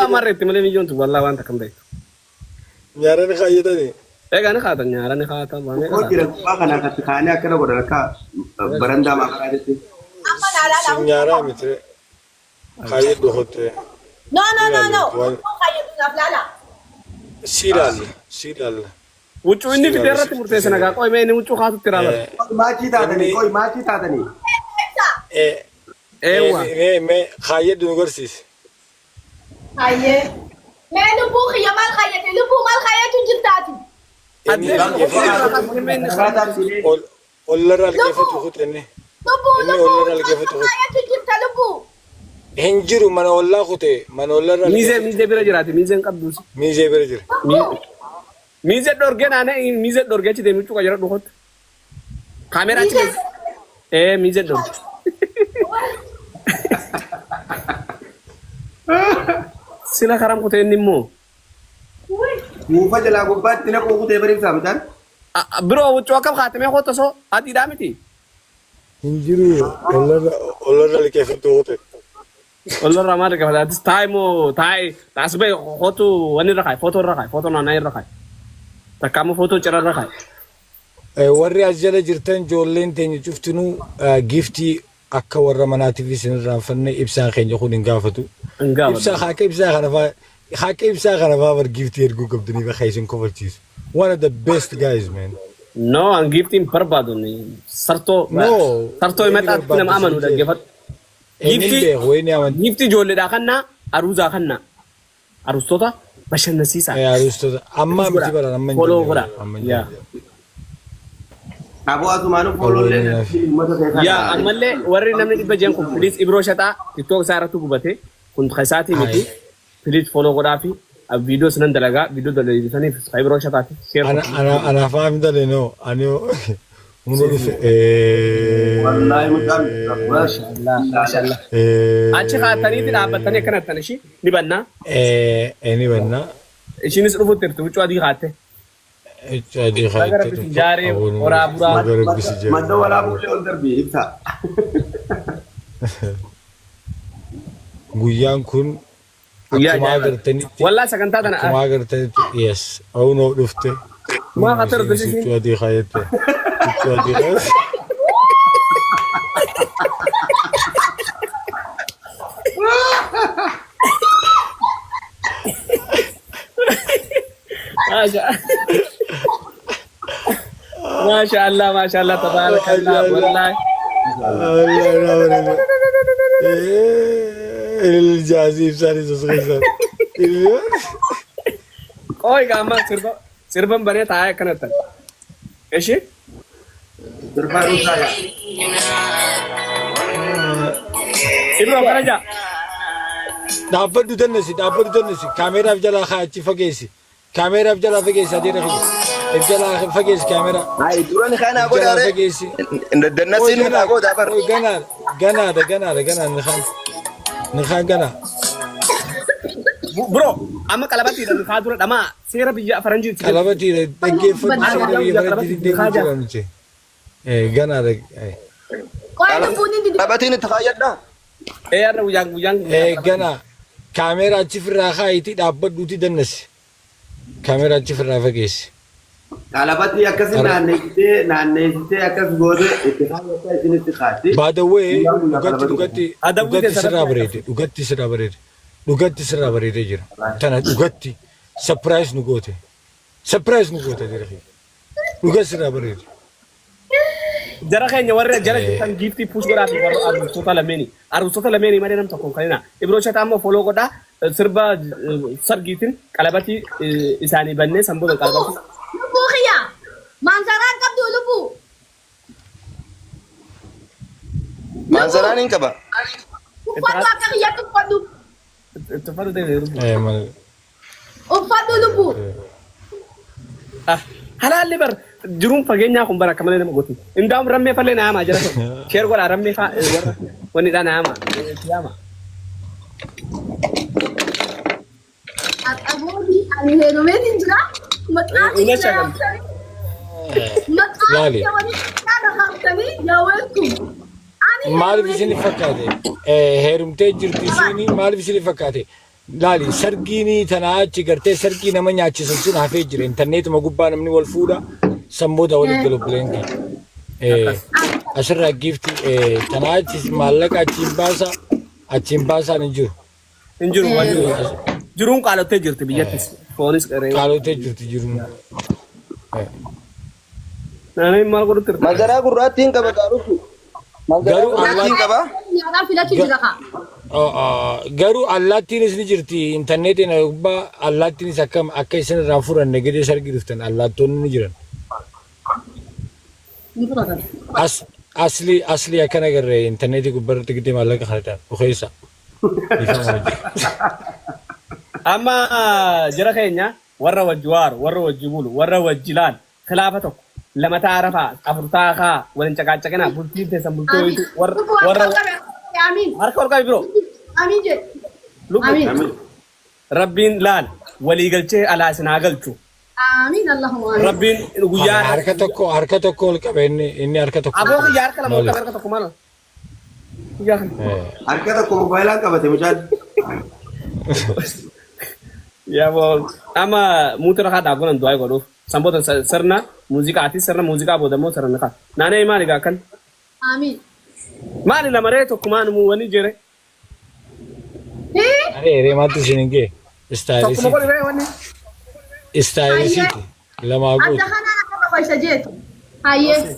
Amma irra itti malee miyyoon tu wallaa waan takka hin beektu. Nyaara ni kaayyatanii. Egaa ni kaatan nyaara ni kaatan waan meeqa Koo jira kaatan. gubbaa kana akkatti kaanii akkana godhan akka barandaa maakaraatitti. Amma naa laala Sin nyaaraa miti. Kaayyadhu kottee. No, no, no, no. Waan Huccuu kaayyadhu naaf laala. si ilaalla. Si ilaalla. Huccuu inni Si fide ilaalla. irratti murteesse nagaa qoy mee inni huccuu kaatutti raabata. Qoy maachii taatanii Inni qoy maachii taatanii. Ibsa. Eewwa. mee mee kaayyadhu nu garsiisi. Hayyee. Mee lubbuu kiyya maal kaayyate? Lubbuu maal kaayyatu jirtaati? Inni Addee liqeeffate Akkaataa filee ol ollarraa liqeeffatu Lubbuu. kute inni. Lubbuu Inni lubbuu ollarraa huccuu liqeeffatu akkam kute. kaayyatu jirta lubbuu? Hin jiru mana ollaa kute mana ollarraa Miizee liqeeffatu. miizee bira jiraati miizeen qabduus. Miizee bira jira. Lubbuu. Miizee dhorgee naanee miizee dhorgee achi deemee huccuu qajeelaa dhukkootti. Kaameeraa achi Miizee. keessa. Ee miizee dhorge. Sila karam kutee inni immoo. Muufa jalaa gubbaatti naquu kutee bareebsaa mucaan. Biroo huccuu akkam kaatamee koo tosoo adiidhaa miti. Hin jiru ollarra ollarra liqeeffatu kute. Ollarraa maal liqeeffata? Atis taa'e moo taa'e as bahe kootu wanni irra kaa'i footoo irra kaa'i footoo naannaa irra kaa'i. Takka ammoo footoo cira irra kaa'i. Warri as jala jirtan ijoolleen teenya cuftinuu giftii akka warra manaatiif isin irraanfanne ibsaan keenya kun hin gaafatu. Hin gaafatu. Ibsaa haqa ibsaa kana faa haqa ibsaa kana faa bar giftii erguu qabdanii bakka isin kofalchiisu. One of the best guys, man. No, an giftiin barbaadu sartoo No, sartoo inni himadhaatti nama barbaadu amanu sin jee. dhaggeeffadhu. Inni Giftii beeku inni amantii. giftii ijoolleedhaa kannaa aruuzaa kannaa aruustota bashannansiisaa. Aruustota amma Please miti godhaa. baran amma hin Follow jenne godhaa. amma hin Yaa. jenne. Aboo asumaanuu fooloollee uummata keessaa Yaa ammallee warri namni 600 kun please Ibroo Shaxaa TikTok isaa irratti gubate kun kan isaatii miti please follow godhaa fi viidiyoo sinan dalagaa viidiyoo dalagisaniif kan Ibroo Shaxaati share Ana godhaa. ana ana faam dale no ani hunda dhufe. Wallaahi mucaan Maashaallah maashaallah. Achi kaataniiti dhaabbattanii akkanattan ishii ni bannaa. Ni bannaa. Ishiinis dhufutti jirti huccuu adii kaatte. Huccuu adii Baga kaattee rabbi si dhufte. jaaree horaa buraa. Baga rabbi si jaaree. Madda walaabullee ol darbi ibsa. Guyyaan kun Guyyaa akkuma ajaa'ibaati. agartanitti Wallaa sagantaa tana akkuma agartanitti yes awunoo dhufte. Maa khatar Isiinis dhufte huccuu adii kaayatte. Huccuu adii kaayatte. Maasha Maasha Allah Maasha Allah tabarakallah wallahi. Iljaazii ibsaan isa keessaan. Qoy gaama sirba sirban baree taa'ee akkanatti. Ishi Sirbaa dhuunfaa yaa. Ibro akkana jaa. Dhaabbadhu dannasi dhaabbadhu dannasi kaameeraaf jalaa kaachi fageessi kaameeraaf jalaa fageessi adeera kiyya if jalaa fageessi kaameeraa Ay, dura ni kana if godha jalaa re. fageessi. Dannasiin ni kana godha bar. Oy ganaa ganaadha ganaadha ganaa ni kaan ni kaan ganaa. Bro amma qalabatiidha kaa dura dhamaa seera biyya faranjiiti. Qalabatiidha dhaggeeffadhu seera biyya faranjiitti deemuu jira nuti. Ganaadha. Qoy lubbuun inni Qabatiin itti kaayyadha. Ee har'a guyyaan guyyaan Ganaa kaameeraa achi firraa kaayitii dhaabbadhuuti dannasi. Kaameeraa achi firraa fageessi. Qalabatti akkasi naanneessitee naanneessitee akkas goote itti kaayyatta isinitti kaatti. By the way, Guyyaan guyyaa dhugatti qalabatti dhugatti Adawwii dhugatti teessa sirraa irratti bareede dhugatti sirraa bareede dhugatti sirraa bareedee jira. Tana dhugatti surprise nu goote. Surprise nu goote jira. Dhuga sirraa bareede. Jara keenya warri jala jirtan giiftii push godhaa fi warra aruustota lameeni. Aruustota lameeni malee nam tokko hin kanina. Ibroo Shataa immoo follow godhaa sirba sargiitiin qalabatii isaanii bannee san booda qalabatii. Lubbuu kiyya. Maansaraan qabdu lubbuu. Maansaraan hin qaba. Uffadhu akka kiyyatti uffadhu. Itti uffatu ta'e lubbuu. Mal Uffadhu lubbuu. Ah, halaalli bar jiruun fageenyaa kun bara akka malee nama gooti. Indaa'um rammee fallee na yaamaa jira sun. Sheer godhaa rammee faa warra wanni dhaa na yaamaa. Itti yaamaa. Har'a boodii ani heerumeetiin jira. Maqaa Una kiyya shagan. yaamtanii. Maqaa Laali. kiyya walitti yaada haamtanii yaa welcome. Ani Maaliif heerumeetiin isin fakkaate? Heerumtee jirti isiin maaliif isin fakkaate? Laali sargiin tanaa achi gartee sargii nama nyaachisan sun hafee jira. Intarneetuma gubbaa namni wal fuudha. Sammoota walitti galu buleen kee. Asirraa giifti tanaa achi maallaqa achiin baasa achiin baasaan hin jiru. Hin jiru wanni jiruun qaalottee jirti biyyattis. Foonis qaree. Qaalottee jirti jiruun. Naannoo maal godhutti jirti? Manzaraa gurraattiin qaba gaarutti. Manzaraa Garuu gurraattiin qaba. Nyaataa filachuu jira kaa. Garuu allaattiinis ni jirti intarneetiin gubbaa allaattiinis akkam akka isin irraa furanne gidee sargii dhuftan allaattonni ni jiran. Ni fudhatan. As asli asli akkana agarre intarneetii gubbaa irratti gidee maallaqa kana ta'an dhukeessa. Ifama wajjin. Amma jara keenya warra wajji waaru, warra wajji bulu, warra wajji laal khilaafa tokko lama ta'a rafaa afur ta'a kaa waliin caqaacaqinaa bultiin teessan bultoo Amiin. wayitu warra Lubbuu warra harka ol qabe. Amiin. harka ol qabi biroo Amiin jedhe. lubbu Amiin. Rabbiin laal walii galchee alaa isin haa galchu. Amiin Allahumma amiin. Rabbiin guyyaa Harka tokko ol qabe inni harka tokko. Aboo kiyya harka lama ol qabe harka tokko maal? Guyyaa kana. Harka tokko moobaayilaan qabate mucaan. Yaa boo amma muutura haa dhaabuun du'aa godhuuf. Sanboota sirna muuziqaati sirna muuziqaa booda immoo sirna kaa. Naannoo maali gaa kan? Amiin. Maali lamaree tokkumaan muu wani jere? Hii. Aree eree maaltu isin hin gee? Tokkuma Istaayilisiiti. godhi ree wanni. Istaayilisiiti. Lamaa Adda guutu. kanaan akka qofa jeetu. Hayyee.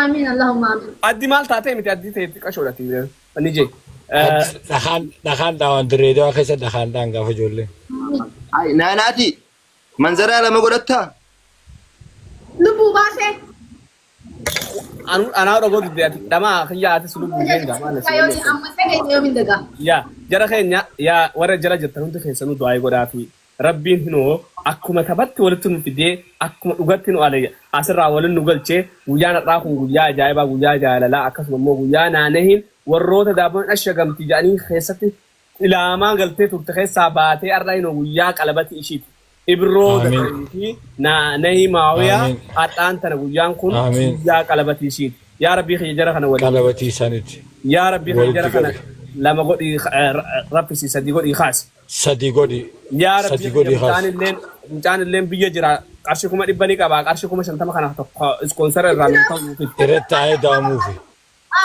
Amiin Allahumma amiin. Addi maal taatee miti addi ta'e xiqqashoodha wanni jee. Dhakaan dhakaan dhaawan dirree dawaa keessa dhakaan dhaan gaafa ijoollee. Ay naanaati. Manzaraa lama godhattaa? Lubbuu baasee. Anaa dhogoo didde ati dhamaa kiyya atis lubbuu jeen gaa maal Kayooni amma dhageenye yoomiin dagaa. Yaa jara keenya yaa warra jala jirtan hundi keessanuu du'aa godhaa fi Rabbiin hinoo akkuma taphatti walitti nu fidee akkuma dhugatti nu alayya asirraa waliin nu galchee guyyaan har'aa kun guyyaa ajaa'ibaa guyyaa jaalalaa akkasuma immoo guyyaa naanahiin warroota daabboon ashagamti jedhanii keessatti ilaamaa galtee turte keessaa baatee har'a hinoo guyyaa qalabatii ishiiti. Ibroo Amiin. Dabarii fi naanahii Maawiyaa Amiin. har'aan tana guyyaan kun Amiin. guyyaa qalabatii ishiiti. Yaa Rabbii kiyya jara kana waliin Qalabatii isaaniiti. Yaa Rabbii kiyya jara Walitti kana qabi. lama godhii raffisi sadii godhii kaasi. Sadii godhi. Yaa Rabbii Sadii godhi kiyya mucaan kaasi. illeen mucaan illeen biyya jira qarshii 100,000 ni qaba qarshii 50,000 kana tokko ispoonsara irraa nu ta'u nuuf fidi. Irratti taa'ee daamuufi.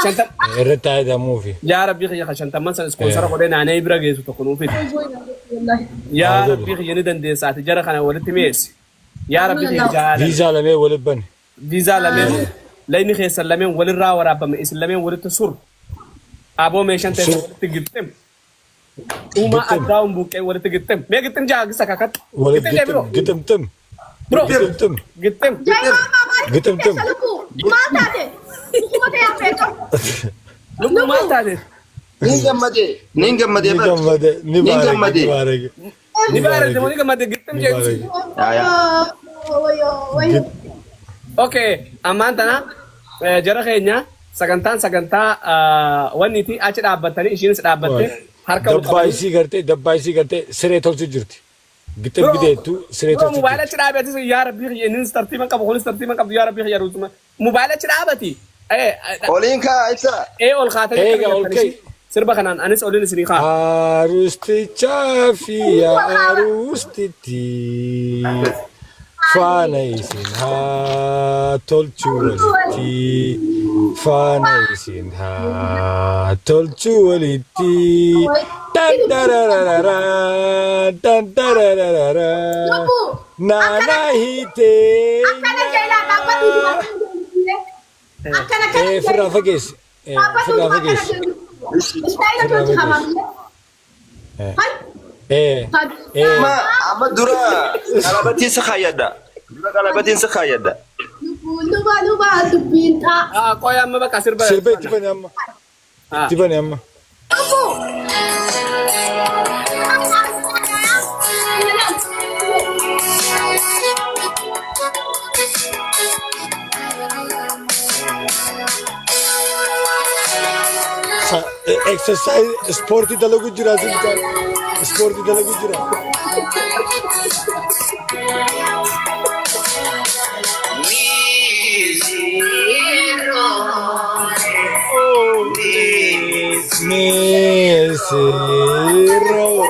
Shantam Irratti taa'ee daamuufi. Yaa Rabbii kiyya ka shantamman san ispoonsara godhee naanee bira geessu tokko nuuf fidi. Yaa Haa godhu. Rabbii kiyya ni dandeessa ati jara kana walitti mi'eessi. Yaa Rabbii kiyya jaalala. Viizaa lamee walitti bane. Viizaa lameen layni keessan lameen walirraa waraabame isin lameen walitti sur. Aboo meeshaan teessan Sur. walitti gixxim. Uumaa Gixxim. addaa humbuuqqee walitti gixxim. Mee gixxim jaa gisa kakatti. Walitti Gixxim jee gixxim. biroo. Gixximxim. Biroo. Gixximxim. Gixxim. Jai maamaa maal Gixximxim. keessa lubbuu maal taate? Lubbuu ta'e hafeetu. Lubbuu maal taate? Niin gammadee. Niin gammadee Ni bar. gammade. Ni Niin baarage. Ni gammadee. baarage. Ni Ni baarage baarage. moo ni gammade gixxim Ni jee. baarage. Yaa yaa. Wayyoo. Okay, ammaan tana jara keenya sagantaan sagantaa wanniiti achi dhaabbattanii ishiinis dhaabbattee harka ol Dabbaa qabanii. isii gartee dabbaa isii gartee siree tolchu jirti. Gixxim Bro, gideettu siree bro tolchu mobaayila jirti. achi dhaabatis yaa rabbii kiyya innis tartiiba qabu kunis tartiiba qabdu yaa rabbii kiyya ruutuma mobaayila achi dhaabati. Oliin kaa ibsa. Ol kaatanii Eega akkana ol jettanii ka'i. ishii sirba kanaan anis oliin isinii kaa. Arustichaa fi arustitti faana isin haa tolchu walitti faana isin haa tolchu walitti tan dararara tan dararara Lubbuu. naana hiitee Akkana jeelaa dhaabbatu dubartiin akkana kana Firraa fageessi dhaabbatu firraa akkana fageessi istaayila tolchi hamaamne. Hay. Amma amma dura qalabatiin si kaayyadha. Dura qalabatiin si kaayyadha. Lubbuu luba luba dubbiin ta'a. Ah, qoya amma bakka sirba. Sirba itti bani amma itti bani amma. Lubbuu. Exercise ispoortii dalagu jira asirratti ispoortii dalagu jira. Misirroo.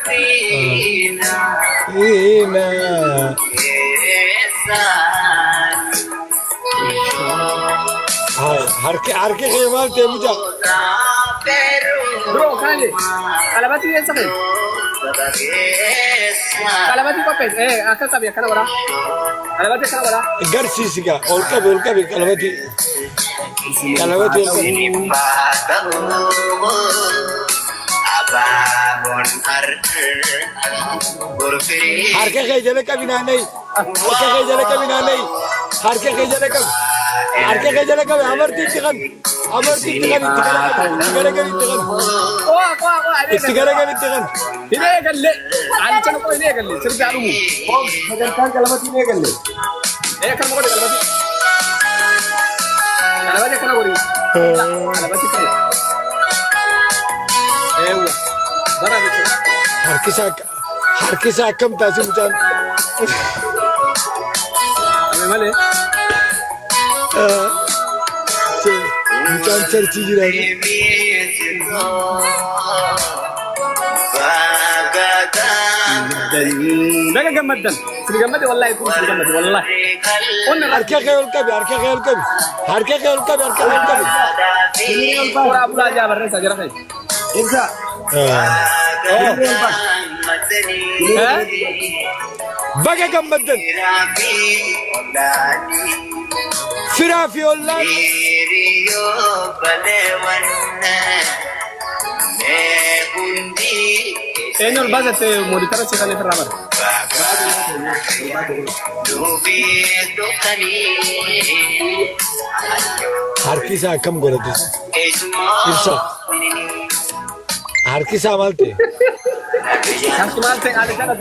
Ina. Harki harki kee maal ta'e mucaa? Bro, kana jee. Qalabatii eessa kee? Qalabatii qopheessi. Akka qabi akkana godhaa. Qalabatii akkana godhaa. Garsiisi gaa ol qabi ol qabi qalabatii. Qalabatii ol qabi. Harka kee jala qabi naanna'ii. Harka kee jala qabi naanna'ii. Harka kee jala qabi. Harka kee jala qabi amartii itti qabi. Amartii itti qabi itti garagali itti garagali itti qabi. Qo'a qo'a qo'a. Itti garagali itti qabi. Hin eegalle. Alicha qo'a hin eegalle. Sirbi haa dhumu. Sagantaan qalabatii hin eegalle. Akkana godhi qalabatii. Qalabatii akkana godhi. Qalabatii ta'e. Eewwa. Bara jechuudha. Harki isaa akkam taasise mucaan. Qabe malee. Mucaan charchii jira. Baga gammaddan. Sini gammade wallahi kun sini gammade wallahi. Onna Harka kee ol qabi harka kee ol qabi. Harka kee ol qabi harka kee ol qabi. Qoraa bulaa jaa barreessaa jira ta'e. Ibsa. Baga gammaddan. Firaa fi ollaan. Eenyu ol baasette mooditara si kan ofirraa bara. Harki isaa akkam godhate? Ibsa. Harki isaa maal ta'e? Harki maal ta'e haala jala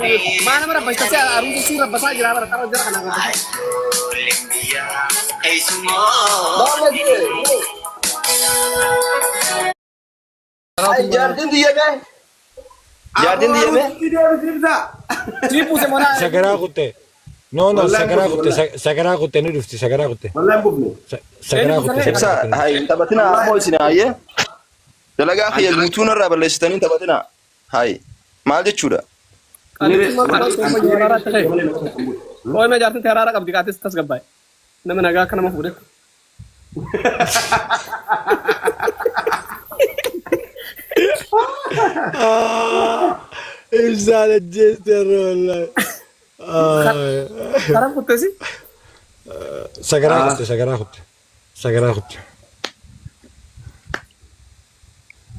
maa nama rabbasta si aruusa si rabbasaa jira bara qara jara kana rabbasta. Jaartiin diyyame. Jaartiin diyyame. Ibsa. Si buuse monaa. Sagaraa kutte. No no sagaraa kutte sagaraa kutte ni dhufti sagaraa kutte. Wallahi hin bufne. Sagaraa kutte Ibsa sagaraa kutte. hayi taphatina ammoo isin hayyee. Dalagaa kiyya guutuu narraa balleessitanii taphatina. Hayi maal jechuudha? Ooyima jaartiin teeraara qabdi qaatis tasgabbaa'e. Nama nagaa akka nama fuudhe. Ibsaan ajjeeste har'a wallahi. Karaa kutteesi. Sagaraa kutte sagaraa kutte. Sagaraa kutte.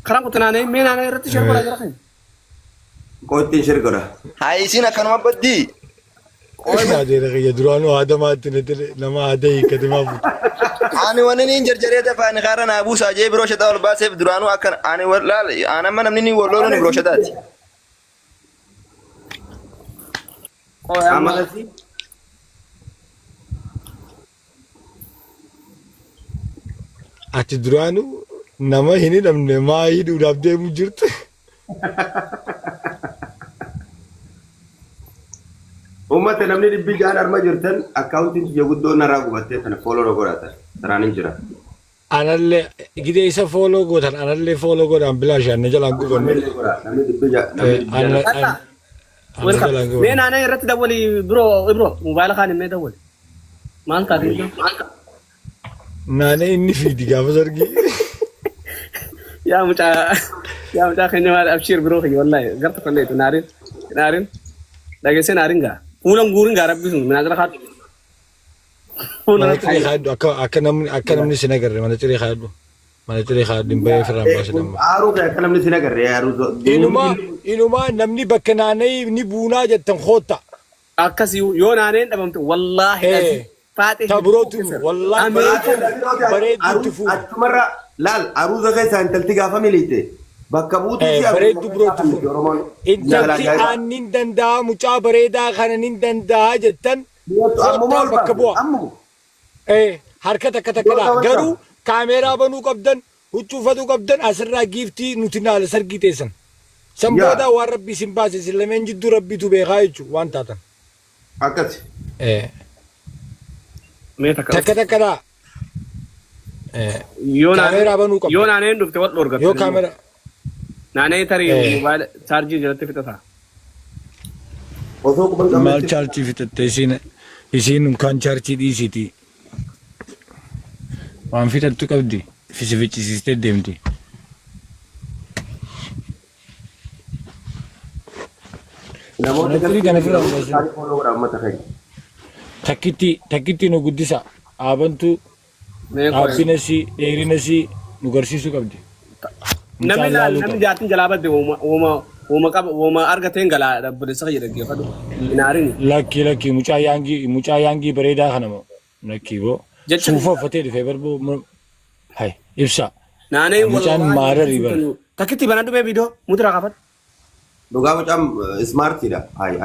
Karaa kutte naanee mee naanee irratti ishee godhaa jira kan. Qoottiin shirgodha. Hayi isin akkanuma baddii. Adeera kiyya duraanuu aadamaatti na dire nama aadaa hiikkate maa fuute. Ani wanni niin jarjaree dafa ani kaara naa buusaa jee biroo shataa ol baaseef duraanuu akkan ani laal aan amma namni niin wal looluun biroo shataati. Amalasi. Ati duraanuu nama hin hidhamne maa hidhuudhaaf deemu jirtu. Uummata namni 600 arma jirtan akkaawuntiin kiyya guddoo narraa gubattee kana fooloo na godhatan. Saraan hin jira. Anallee gidee isa fooloo gootan anallee fooloo godhaan bilaashaan na jalaan gubanne. Namni godha. Namni 600 namni 600. Ana jalaan Mee gubanne. naanee irratti dawwali biroo ibro moobaayila kaan mee dawwali. Maal taate? Naanee inni fiidi gaafa sargii. Yaa mucaa yaa mucaa keenya maal abshiir biroo kiyya wallahi garta kolleetu naariin naariin dhageessee naariin gaa fuulan guurin gaa rabbi sun minaazira kaatu. Fuula Mana ciree kaadhu akka akka namni akka namni sin agarre mana ciree kaadhu. Mana ciree kaadhu hin bahee firraan baasin amma. Aaruu kee akka namni sin agarre aaruu. Inumaa inumaa namni bakka naanna'ii ni buunaa jettan kootta. Akkasii yoo naaneen dhabamte wallaahi faaxee. Ta birootu wallaahi bareedduutti fuudhu. Achumarra laal aruuza keessaa intalti gaafa miliite bakka buutuu fi Bareedduu birootti fuudhu. Intalti aan nin danda'a mucaa bareedaa kana nin danda'a jettan Ammuma koottaa bakka bu'a. Ammuma. Harka takka takkadha. Garuu kaameeraa banuu qabdan huccuu uffatuu qabdan asirraa giiftii nuti naala sargii teessan. San booda waan rabbi isin baase isin lameen jidduu rabbiitu beekaa jechuudha waan taatan. Akkasi. Mee takka. Takka takkadha. Yoo Kaameeraa banuu qabda. Yoo naaneen dhufte wal dhorgatte. Yoo kaameeraa. Naanee tarii moobaayila chaarjii jalatti fixata. Osoo quban Maal qabnetti chaarjii fixatte isiin isiin kan chaarjii dhiisiti. Waan fixattu qabdi. Fisi ficcisiistee deemti. Namoota Manatti kana fira mul'isa. isaanii follow godhaa uummata keenya. Takkitti takkitti nu guddisa. Aabantu Mee qoy. dhaabbina isii dheerina isii nu garsiisuu qabdi. Namni Mucaan laal laaluu namni qaba. jaartiin jalaa badde uuma uuma uuma qaba uuma argateen galaa obboleessa kiyya dhaggeeffadhu. Hin aarini. Lakki lakki mucaa yaangii mucaa yaangii bareedaa kana moo lakkii boo Jecha suufa uffatee dhufee barboo hay ibsa. Naanee Mucaan maararii bara. Takkitti banadhu mee viidiyoo mutura kaafadhu. Dhugaa mucaan ismaartiidha. Hayi.